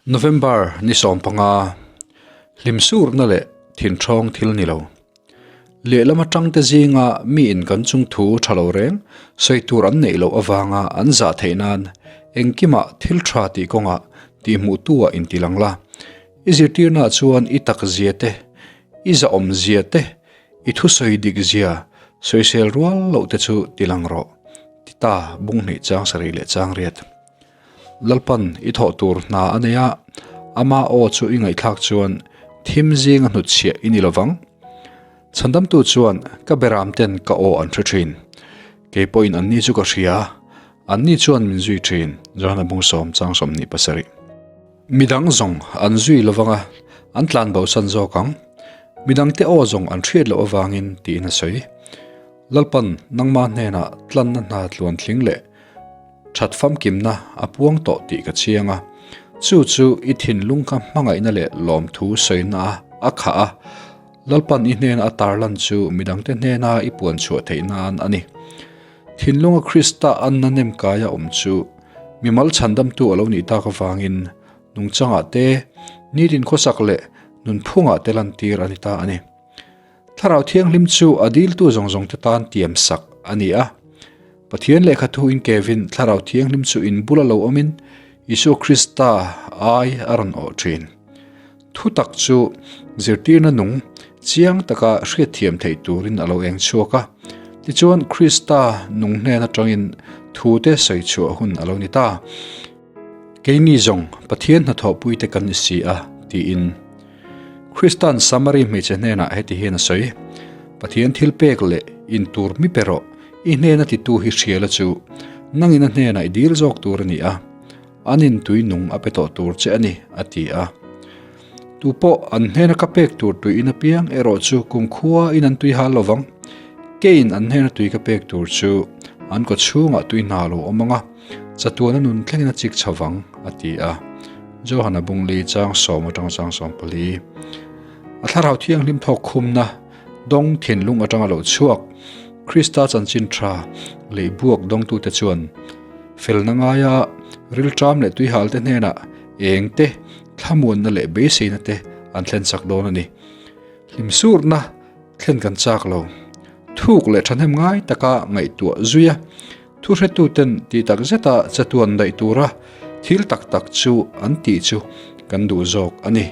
November ni 15, Hlimsurna leh thinṭhawng thil ni lo. Lehlam aṭangte zinga miin kan chungthu ṭha lo reng sawi tur an neih loh avanga an zah theih nan engkimah thil ṭha tih kawngah tihhmuhtu-ah intilang la. I zirtirnaah chuan i tak zia te, i zahawm zia te, i thusawi dik zia sawisel rual loh te chu tilang rawh, ti ta bunghnih chang sarih leh chang riat. Lalpan i thawh tur hna a nei a, ama aw chu i ngaihthlak chuan thim zinga hnutchhiah i ni lovang. Chhandamtu chuan ka beram ten ka aw an hre thin. Kei pawhin anni chu ka hria, anni chuan min zui thin, Johana Bungsawm chang 27. Midang zawng an zui lovang a, an tlan bosan zawk ang. Midangte aw zawng an hriat loh avangin tiin a sawi. Lalpan nangma hnenah tlanna hna tluantling leh that famkimna a puang tawh tih ka chiang a, chu chu i thinlung kha hmangaihna leh lawmthu sawina a a khah a, Lalpan i hnena a tarlan chu midangte hnena i puan chhuah theih nan a ni. Thinlunga Krista anna nem kaia awm chu mimal chhandamtu a lo nih tak avangin nungchangah te, nitin khawsak leh nunphungah te lantir a ni ta a ni. Thlarau Thianghlim chu a diltu zawng zawng te tan tiam sak a ni a. Pathian lehkha thu in kevin Thlarau Thianghlim chu in bula lo awmin Isua Krista ai a rawn awh thin. Thu tak chu zirtirna nung chiang taka hriatthiam theih turin a lo eng chhuak a. Tichuan Krista nung hnen atangin thu te sawi chhuah hun a lo ni ta. Keini zawng Pathian hnathawhpuite kan ni si a, tiin. Krista'n Samari hmeichhe hnenah heti hian a sawi, Pathian thil pek leh in tur mi pe rawh, i hnena titu hi hria la chu, nangin a hnenah i dil zawk tur a ni a, an in tui nung a pe tawh tur che a ni, a ti a. Tu pawh an hnena ka pek tur tui in apiang erawh chu kumkhua in an tui hal lo vang. Keiin an hnena tui ka pek tur chu an kaw chhungah tui hna lo awm ang a, Chatuana nun thlengin a chik chho vang, a ti a. Johana Bungli chang sawm atanga chang 14. A thlarau thianghlim thawk khumna dawng thinlung atanga lo chhuak Krista chanchin tha lei buak dawngtute chuan felna ngaia rilṭam leh tuihalte hnenah eng te, thlamuanna leh beiseina te an thlen chak dawn a ni. Hlimsurna thlen kan chak lo. Thuk leh thahnem ngai taka ngaihtuah zui a. Thuhretuten tih tak zeta chatuan daih tura thil tak tak chu an tih chu kan duh zawk a ni.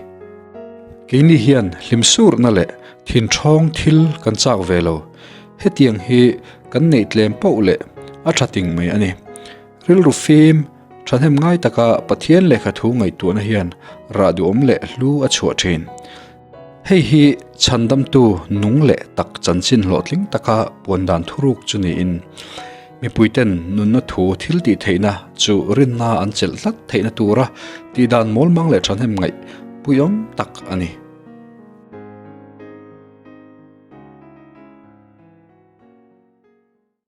Keini hian hlimsurna leh thinṭhawng thil kan chak ve lo. Hetiang hi kan neih tlem poh leh a ṭha ting mai a ni. Rilru fim, ṭhahnem ngai taka Pathian lehkha thu ngaihtuahna hian rah duhawm leh hlu a chhuah ṭhin. Hei hi chhandamtu nung leh tak chanchin hlawhtling taka puan dan thuruk chu niin, mipuiten nunna thu thil tih theihna chu rinna an chelh tlat theihna tura tihdan mawlmang leh thahnem ngaih puiawm tak a ni.